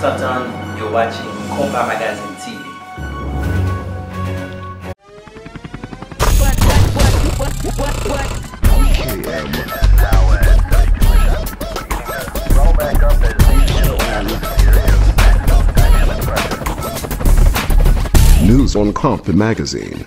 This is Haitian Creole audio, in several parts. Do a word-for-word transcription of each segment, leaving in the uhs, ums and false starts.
Tantan, you're watching Konpa Magazine T V. News on Konpa Magazine.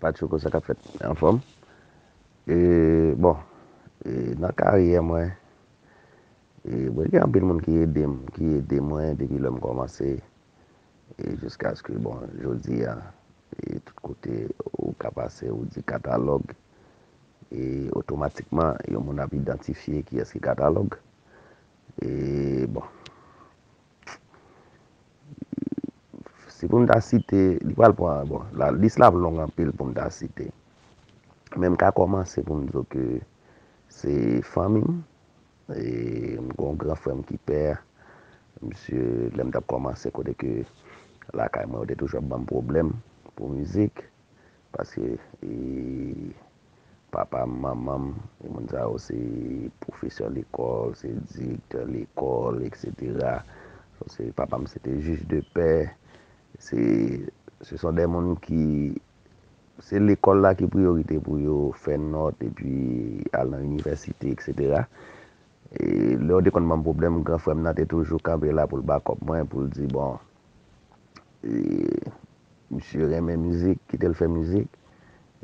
Patchouko, sa k ap fèt? Anfòm? E, bon, e, nan karyè mwen, e, mwen gen anpil moun ki ede m, ki ede mwen depi lè m kòmanse. E jiskaske, bon, jodi a, e tout kote ou ka pase, ou di Katalòg, e otomatikman, yon moun ap idantifye kiyès ki Katalòg. E, bon, si pou m ta site, li pral pran, bon, la, lis la ap long anpil pou m ta site. Men m ka kòmanse pou m di w ke se fanmi m. E m gen yon gran frè m ki pè. Misye, lè m t ap kòmanse, kote ke lakay mwen, yo te toujou ap ban m pwoblèm pou mizik. Paske, e, papa m, manman m, e moun sa yo se pwofesè lekòl, se direktè lekòl, etsetera. Se, papa m se te jij de pè. Se, ce sont des moun ki, se lekòl la ki priyorite pou yo fè nòt epi al nan inivèsite, etsetera. E lè yo te konn ban m pwoblèm, gran frè m nan te toujou kanpe la pou l bakòp mwen, pou l di, bon, e, misye renmen mizik, kite l fè mizik.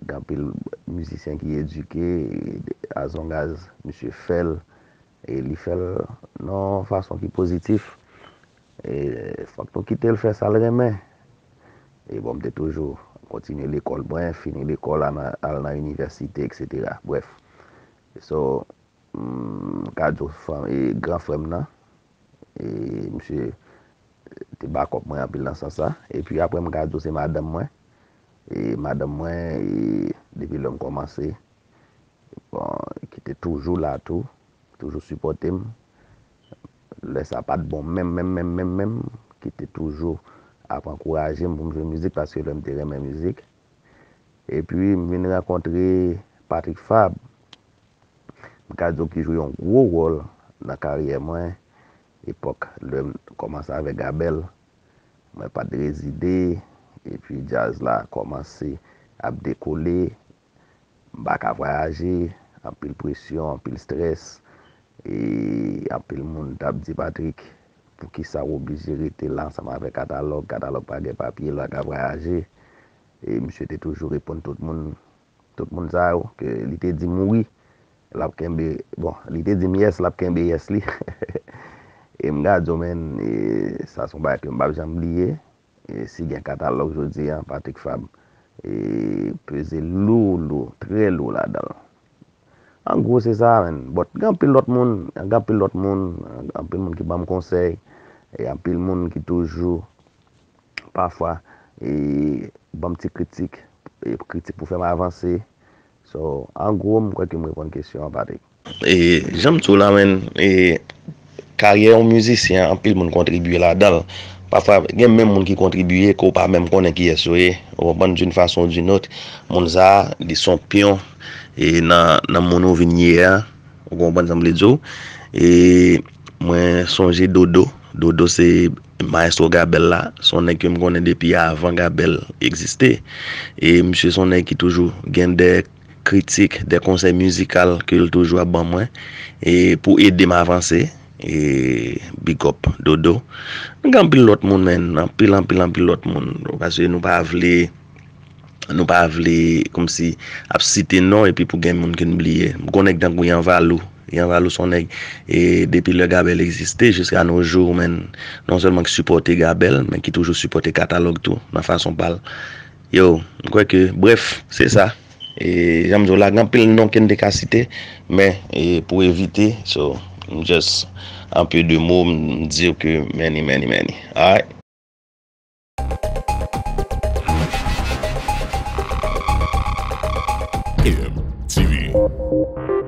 Gen anpil mizisyen ki edike, e, as long as misye fè l, e li fè l nan yon fason ki pozitif, e fòk nou kite l fè sa l renmen. E bon, m te toujou kontinye lekòl mwen, fini lekòl, al nan, al nan inivèsite, etsetera. Brèf. So, m ka di w, e, gran frè m nan, e, misye te bakòp mwen anpil nan sans sa. Epi apre, m ka di w se madanm mwen. E madanm mwen, e, depi lè m kòmanse, bon, ki te toujou la tou, toujou sipòte m. Lè sa pa t bon menm, menm, menm, menm, menm, ki te toujou ap ankouraje m pou m jwe mizik, paske lè m te renmen mizik. Epi, m vin rankontre Patrick Fabre. M ka di w ki jwe yon gwo wòl nan karyè mwen. Epòk lè m kòmanse avèk Gabèl, mwen pa t rezide, epi djaz la kòmanse ap dekole. M pa ka vwayaje, anpil presyon, anpil strès, e anpil moun t ap di, Patrick, poukisa w oblije rete la ansanm avèk Katalòg? Katalòg pa gen papye, l pa ka vwayaje. E misye te toujou reponn tout moun, tout moun sa yo, ke li te di m wi, l ap kenbe, bon, li te di m yes, l ap kenbe yes li. E m ka di w, menn, e sa se yon bagay ke m p ap janm bliye. E si gen Katalòg jodi a, Patrick Fabre, e peze lou, lou, trè lou ladan l. An gwo, se sa, menn. But, gen anpil lòt moun, gen anpil lòt moun, anpil moun ki ban m konsèy, e anpil moun ki toujou pafwa, e, ban m ti kritik, e, kritik pou fè m avanse. So, an gwo, m kwè ke m reponn kesyon an, Patrick. E, jan m di w la, menn, e, karyè yon mizisyen, anpil moun kontribye ladan l. Pafwa, gen menm moun ki kontribye, ke w pa menm konnen kiyès yo ye. Ou konprann, d'une façon ou d'une autre, moun sa a, li se yon pyon, e, nan, nan moun ou vin ye a. Ou konprann sa m vle di w? E mwen sonje Dodo. Dodo se mayestwo Gabèl la. Se yon nèg ke m konnen depi avan Gabèl egziste. E misye se yon nèg ki toujou gen de kritik, de konsèy mizikal ke l toujou ap ban mwen. E pou ede m avanse. E big up, Dodo. Gen anpil lòt moun, menn. Anpil, anpil, anpil lòt moun. Paske nou pa vle Nou pa vle kòmsi ap site non epi pou gen moun ke n bliye. M konnen tankou Yanvalou. Yanvalou se yon nèg, e, depi lè Gabèl egziste jiska nos jours, menn, non sèlman ki sipòte Gabèl, men ki toujou sipòte Katalòg tou, nan fason pa l. Yo, m kwè ke, brèf, se sa. E, jan m di w la, gen anpil non ke n te ka site, men, e, pou evite, so, m just, en peu de mots, m di w ke many, many, many. Alright? M T V.